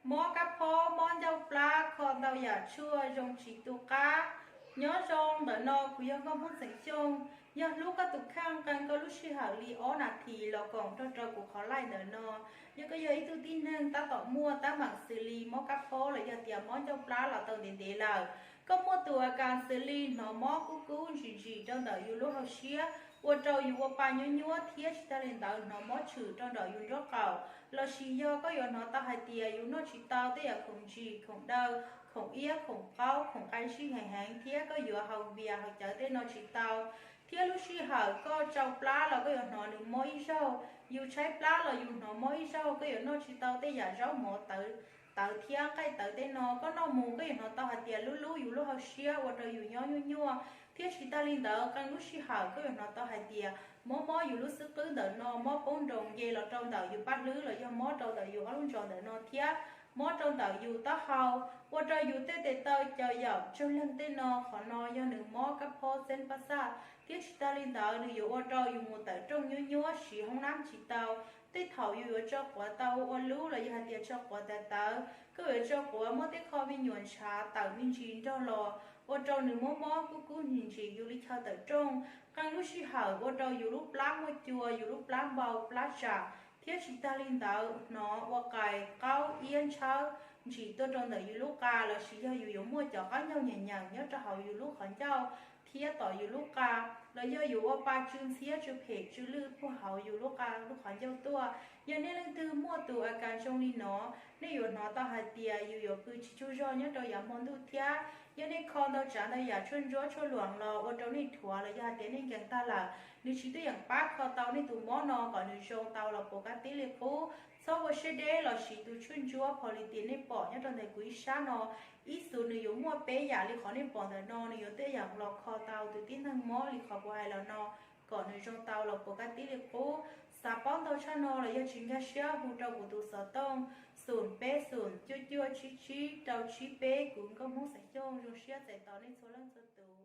Mob kab phob, mob ncauj plab, kho ntau yam tshuaj, zoo tsis tu qab. Nyob zoo, ntawm no kuv yog Nkauj Hmoob Xeem Xyooj. Yog hlub koj tus kheej, qee koj lub sij hawm li ob nas this los koom nrog rau kuv qhov live ntawm no. Yog koj yog ib tug tib neeg tab tom muaj teeb meem xws li mob kab phob los yog tias mob ncauj plab los tau ntev ntev lawm, koj muaj tus a kas xws li hnov mob kub kub ntsim ntsim rau ntawm yus lub hauv siab, ua rau yus ua pa nyuab nyuab, thiab tsis tag li ntawd hnov mob tshwm rau ntawm yus nraub qaum, lossis yog koj yuav hnov tau hais tias yus noj tsis tau tej yam khoom ntsim, khoom daw, khoom iab, khoom qaub, khoom qab zib heev heev, thiab koj yuav haus npias haus cawv tej no tsis tau, thiab lub sij hawm koj tsau plab los koj yuav hnov nws mob ib zaug, yus tshaib plab los yus hnov mob ib zaug, koj yuav noj tsis tau tej yam zaub mov tawv, tawv thiab nqaij tawv tej no, koj noj mus koj yuav hnov tau hais tias lub lub yus lub hauv siab ua rau yus nyob nyuaj nyuaj, thiab tsis tag li ntawd qee lub sij hawm koj yuav hnov tau hais tias mob mob yus lub xub qwb ntawm no, mob poob nroos nce los rau ntawm yus paj hlwb los yog mob rau ntawm yus ob lub ntsos ntawm no thiab mob rau ntawm yus taub hau, ua rau yus tej tes taw caws yaum tsaug leeg tej no. Qhov no yog nws mob kab phob xeeb pab xaj, thiab tsis tag li ntawd nws yuav ua rau yus mus tawm rooj nyuab nyuab, siv hoob nab tsis tau. Tej thaum yus yuav tso quav tau ua lub los yog hais tias tso quav tawv tawv, koj yuav tso quav muab tej qho me nyuam ntshav tawm me ntsis nrog los, ua rau nws mob mob kub kub ntsim ntsim yus li chaw tawm rooj. Qee lub sij hawm ua rau yus lub plab muaj cua, yus lub plab npau plab tsam, thiab tsis tag li ntawd hnov ua qais qaub iab ntshawb ntsim tuaj rau ntawm yus lub qa, lossis yog yus yuav muaj cov qaub ncaug nyeem nyeem nyob rau hauv yus lub qhov ncauj thiab tom yus lub qa, los yog yus ua pa tsw ntxhiab tsw phem tsw lwj puag hauv yus lub qa lub qhov ncauj tuaj. Yog nej leej twg muaj tus a kas zoo li no, nej yuav hnov tau hais tias yus yuav pw tsis tsaug zog nyob rau yav hmo ntuj thiab. Yog nej kho ntau tsav ntau yam tshuaj ntsuab tshuaj luam los ua rau nej dhuav los yog hais tias nej nkees tag lawm, nws tsis tuaj yeem pab kho tau nej tus mob no kom nws zoo tau los puas kab tib li qub. Txhob ua siab deb los siv tus tshuaj ntsuab pho li tias nej pom nyob rau ntawm kuv ib sab no. Ib xus nws yuav muaj peb yam li qhov nej pom ntawm no, nws yuav tuaj yeem los kho tau tus tib neeg mob li qhov kuv hais los no kom nws zoo tau los puas kab tib li qub. Xav paub ntau tshaj no los yog tsis nkag siab hu rau kuv tus xov tooj xoom peb xoom cuaj cuaj tsib tsib rau tsib peb, kuv Nkauj Hmoob Xeem Xyooj zoo siab txais tos nej txhua leej txhua tus.